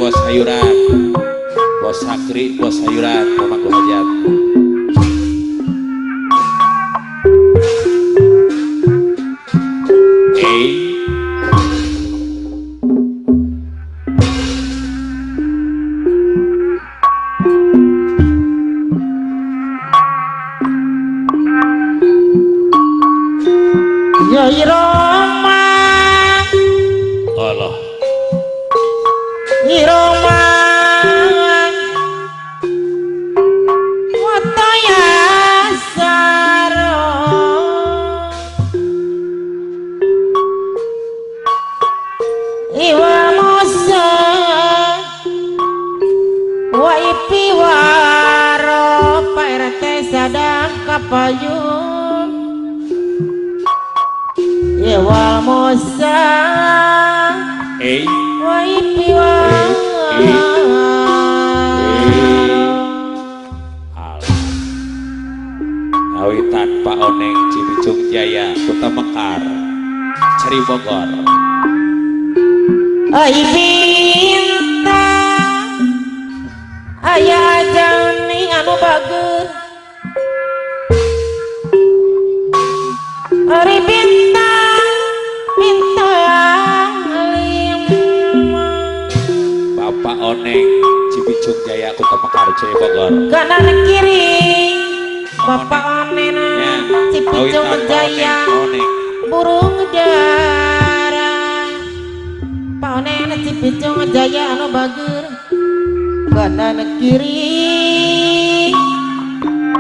Bos Sayuran, Bos Sakri, Bos Sayuran, pemangku hajat. Ya Iroma, Allah. Iroma, Wataya saro, Iwa Musa, Wa ipi waro, Pak RT sadang kapayun. Iwa Musa, Wa ipi waro. Ngawitan Pak Oneng Cipicung Jaya, Kota Mekar, Ceri Bogor. Ai bintang aya jani anu bager, Ari bintang bintang lima. Bapak Oneng Cipicung Jaya, Kota Mekar, Ceri Bogor. Kanan kiri Bapak Onena Ya, Cipicung Ngawitan Pak Jaya Oneng, Oneng. Burung dara. Pak Onena Cipicung Jaya anu bager, kanan kiri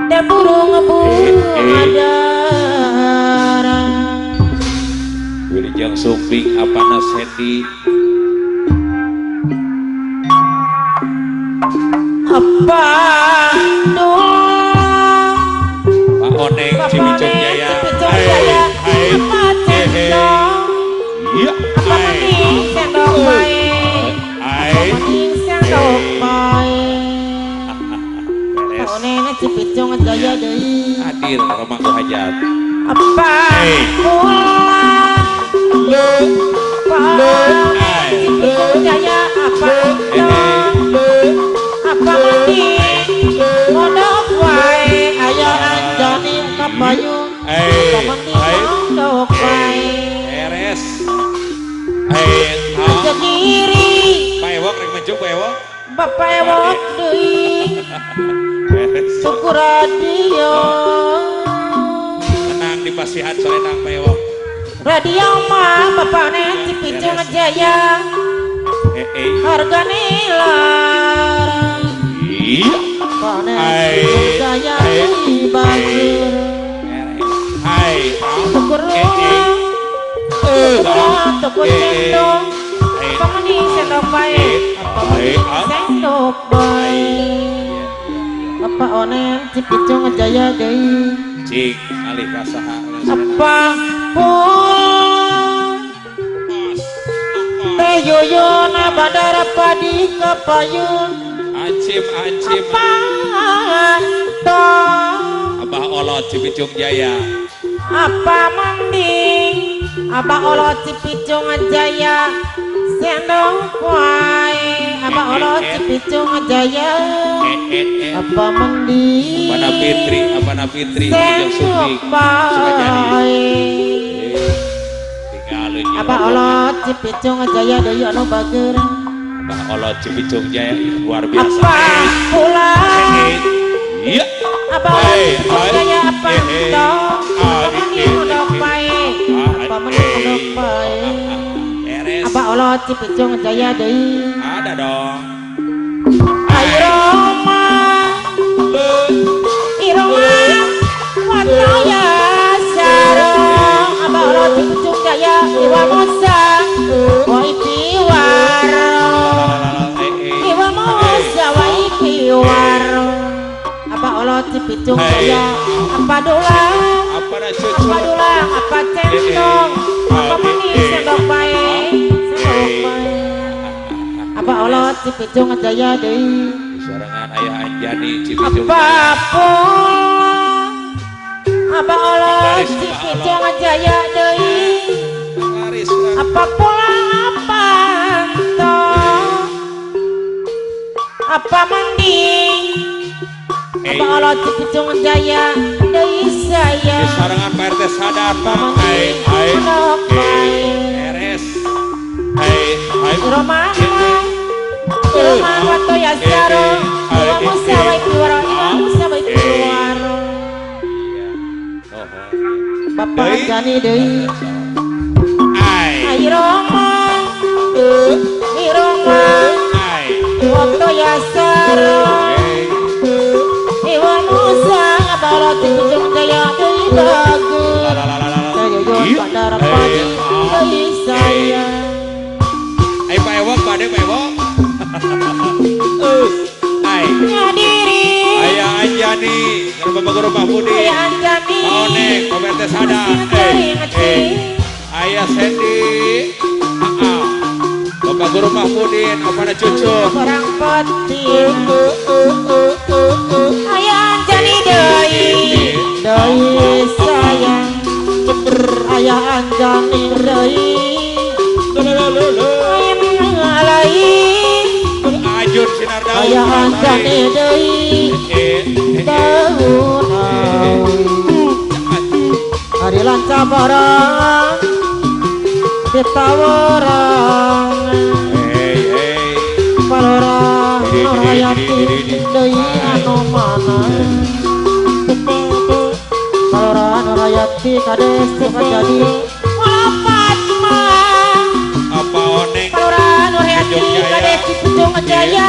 da burung bunga dara. Wilujeng Sumping apana Sendi. Apa dulu Pak Oneng Bapak Cipicung Oneng Jaya. Cipicung Hai, Jaya hai, apa eh, eh. cendol, Iya, apa hai, mending sendok bae, hai. apa mending sendok bae. Pak Beres. Oneng Cipicung Jaya deui. Hadir Romangku Hajat. Apa Hey. pulang Le, Pak Hai. Cipicung Jaya apa eh, entong, apa mending mondok wae, aya Anjani kapayun, Eh, apa mending hai. mondok wae. Beres. Eh, Aja ah. kiri Pak Ewok rek maju Pak Ewok. Bapak Ewok deui. Beres. Tuku radio. Tenang di pasihan solenang Pak Ewok. Radio mah Bapak Oneng Cipicung Jaya Eh, eh. hargane larang. Iya. Bapak Oneng Hai. Cipicung Jaya Hai. deui bager. Beres. Hai. Ah. Tuku Eh, eh. ruang, Eh, tuku ah. ruang, tuku Eh, eh. cendol, Eh. apa mending sendok bae, apa mending Eh, ah. sendok bae. Iya, iya, iya. Bapak Oneng Cipicung Jaya deui. Cing, alih ka saha. Apa pun Teh Yuyun Bandar Padi Kepayun. Ancim, ancim. Apa toh, Abah Olot Cipicung Jaya. Apa mending Abah Olot Cipicung Jaya sendok wae, Abah Olot Cipicung Jaya, Eh, eh, eh. apa mending Abana Fitri, Abana Fitri, Wilujeng sendok Sumping, Sukajadi. wae. Eh, tinggalin jeung Abah Olot Cipicung Jaya deui anu bager. Abah Olot Cipicung Jaya luar biasa. Apa pulang Eh, eh. Iya. Abah Olot Eh, Cipicung eh, Jaya apa eh, eh. toh, Ah, apa mending eh, mondok eh, bae, Ah, apa mending eh. mondok bae. Beres. Abah Olot Cipicung Jaya deui. Ada dong. Ayo Roma, Iroma, Wataya Saro, Abah Olot Cipicung Jaya, Iwa Musa, Wa Ipi Waro, Eh, eh. Iwa Musa, Wa Ipi Waro, Abah Olot Cipicung Jaya, apa dolang, Apa dah cucu? apa dolang, apa cendol, apa meni sendok bae, sendok bae. Abah Olot Cipicung Jaya deui. Sorangan Ayah Anjani Cipicung Apa Jaya. pun Abah Olot Laris, Abah Cipicung Jaya deui. Laris. Apa pulang apa toh, Apa mandi Hey. Apa Allah Cipicung Jaya deui Di saya sarangan Pak RT sadar Apa Pak. mandi Hai hai. Pondok Eh, bae RS. Hai hai. Romana Iroma wato yasaro Iwa Musa wa iwaro Iwa Musa wa iwaro Bapak Deui. Jani deui Ai. Ai Roma Iroma Ai. Wato yasaro Hey. Iwa Musa abalo Cipicung Jaya deui bagus La la la la la. Yoyon Iya. Bandar Padi deui saya. Ai Pak Ewok, Pak Ade Pak Ewok. Ai. Ngadiri Aya Anjani, kalau Bapak Guru Pak Budi. Aya Anjani Pak Onek, Pak RT Sadar. Masih Eh, eh. Ayah Sandy. Ah, Bapak Guru Mahmudin, Apana cucu. Orang peti Aya Anjani deui deui sayang Aya Anjani deui Aya ngalai Ajun Sinar Daun. Aya Anjani deui Eh, eh, eh. daun Hari lancar barang ditawarang Hey, hey. Palora Nurhayati deui anu mana Palora Nurhayati kades jadi Walapat mah Apa Oneng? Palora Nurhayati kades Cipujung Jaya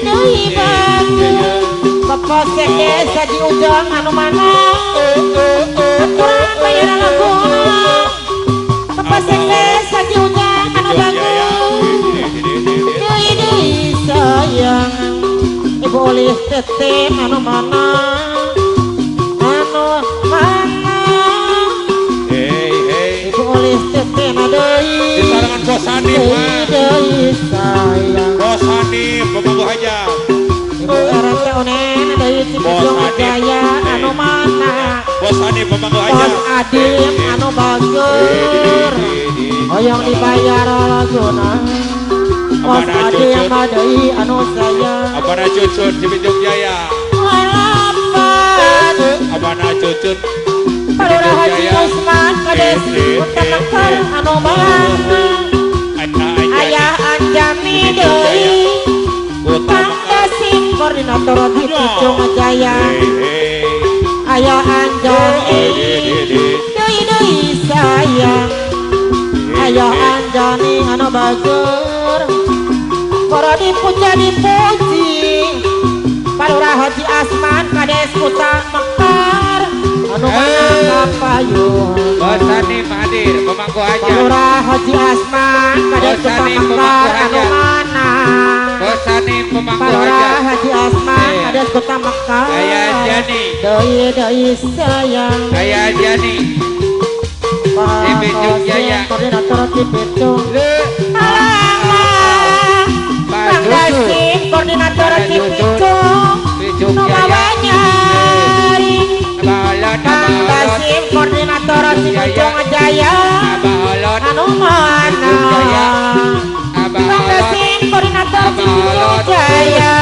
deui bagus Bapak Sekdes Haji Ujang anu mana Aturan bayar laguna Bapak Sekdes Haji Ujang anu bagus Deui deui sayang Ibu Olih Teteh anu mana anu mana Hey, hey. Ibu Olih Teteh na deui Di sarangan Bos Hanif, deui Pak. deui sayang Bos Hanif, Bapak Hajat. Ibu RT Onen deui Cipujung Bos Hanif. Jaya anu mana Bos Hanif, Bapak Bos Hajat. Adim anu bager Hoyong dibayar laguna Bos Abana Adim cucut. deui anu sayang Abana cucut Cipijung Jaya. Walapat Abana cucut. Palura Haji Usman Kades Kota Mekar anu mana Ayah Ayah Anjani deui Kota Kang Mekar. Dasim koordinator Cipicung Jaya Hey, hey. Ayah Anjani deui deui sayang Ayah Anjani anu bager Para dipuja dipuji Palura Haji Asman Kades Kota Mekar anu mana kapayun Bos Hanif hadir, pemangku hajat. Palura Haji Asman Kades Bos Kota Hanif, Mekar pemangku anu hajat. mana Bos Hanif pemangku Palura hajat. Haji Asman Iya. Kades Kota Mekar Ayah Anjani. Deui deui sayang Ayah Anjani. Pak Cipicung Kosim, Jaya. Koordinator Cipicung Le. Alah, Pak Kang Cucu. Dasim koordinator Pak Cucu. Cipicung Cipicung nu Jaya. mawa nyari Abah Olot, Kang Abah Olot. Dasim koordinator Cipicung Jaya Abah Olot. anu mana Jaya. Abah Kang Olot. Dasim koordinator Abah Cipicung Olot. Jaya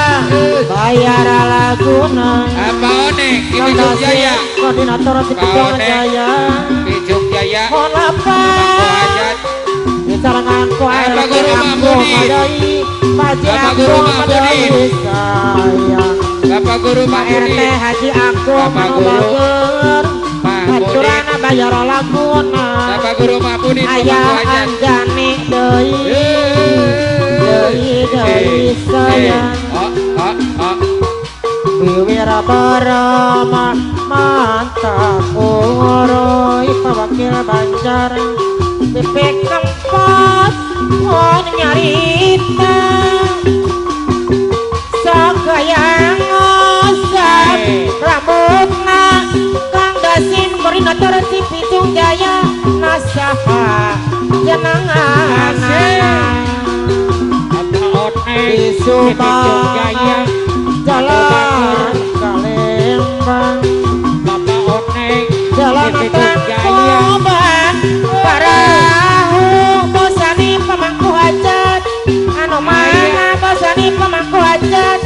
bayar laguna Abah Oneng, Kang Cipicung Dasim Jaya. koordinator Cipicung Oneng. Jaya Cipicung Jaya. mohon Pemangku lapar hajat. di sarangan ku Bapak Guru aku Mahmudin. madai Haji Bapak aku Guru madai Mahmudin. sayang Bapak Guru Pak RT Mahmudin. Haji aku Bapak anu Guru bager Mahmudin. Aturan bayar laguna Bapak Guru Mahmudin Ayah pemangku hajat. Anjani deui deui deui sayang Oh, oh, oh. Wiwira barama mantap uroi Wakil Banjar BP Kempot won nyarita Sakayang ngosap rambutna Kang Dasim koordinator Cipicung Jaya nasaha jenengan Abah Oneng, di Cipicung Subang Jaya. Jalan Kalembang Bapak Oneng, Jalan Cipicung Jaya. Tangkuban Parahu Bosani pemangku hajat anu mana Bosani pemangku hajat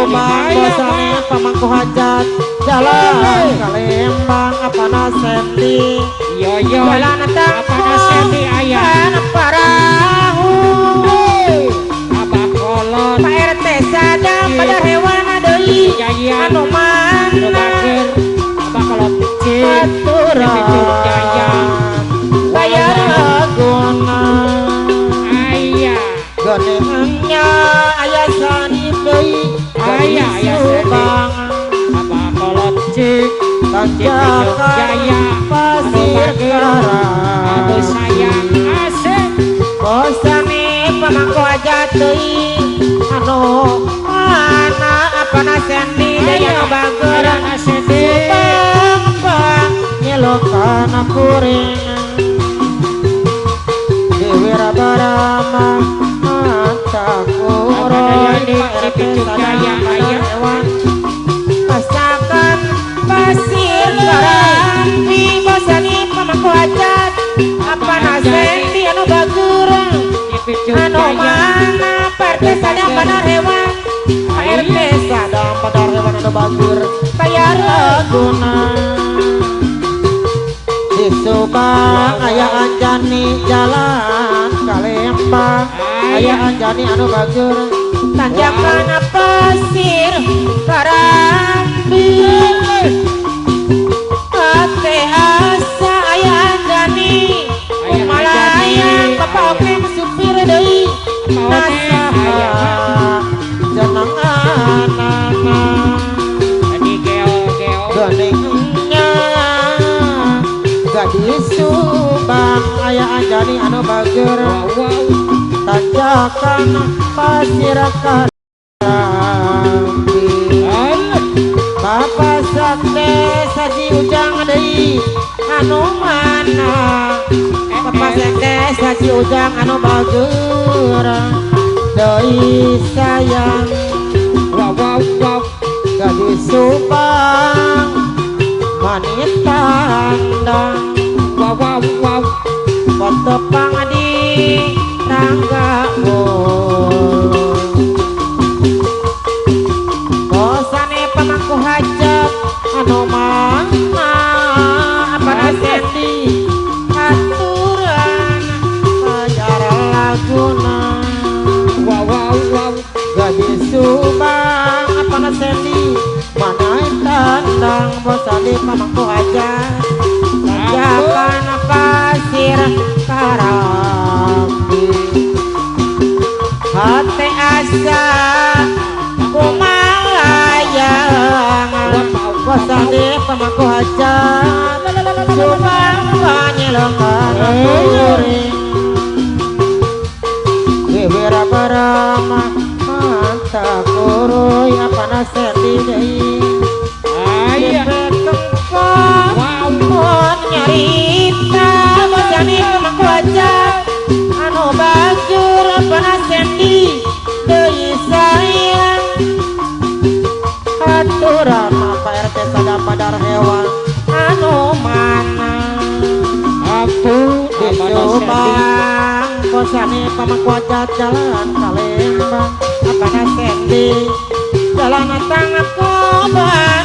Subang bosane pamangku hajat jalan ka Lembang apana Sendi Yoyo jalan apana Sendi ayah parahu Abah kolot Pak RT Sadam pada hewan deui anu mana Abah kolot cik aturan bayar laguna ayah gonengnya ayah sani deui ayah ayah Subang Abah kolot cik tanjakan pasir Aduh karang sayang asik bosane pamangku hajat deui anu mana apana Sendi deui anu bager Apana Sendi Subang bang nyelokan kuring Dewi Rabarama mata kuroy Pak RT Sadam hewan pasakan pasir karampi bosani pamangku hajat apana Sendi anu bager anu mana Pak RT Sadam padar hewan Pak RT Sadam padar hewan anu bager bayar laguna di Subang aya Anjani jalan ka Lembang aya Anjani anu bager tanjakan pasir karambi Ate asa aya Anjani malayang Bapak Okem supir deui nasaha jeneng anana Tadi geo-geo gonengnya gadis Subang aya Anjani anu bager wow wow tanjakan pasir karambi Allah Bapak Sakte saji ujang deui anu mana Bapak Sekte saji ujang anu bager deui sayang wow wow wow gadis Subang manit tandang wow wow wow potopang di tangga bosane pamangku hajat anu mana apana Sendi aturan bayar laguna wow wow wow gadis Subang apana Sendi mana tandang bosane pamangku hajat tanjakan pasir karambi hate asa kumalayang bosane pamangku hajat Subang panyelokan kuring Dewi Rabarama mata kuruy apana Sendi deui ayah Depet wow mun nyarita bosane pamangku hajat anu bager apana Sendi deui sayang aturan Pak RT Sadam padar hewan anu mana ampun di apana Sendi Subang bosane pamangku hajat jalan ka Lembang apana Sendi jalan tangkoban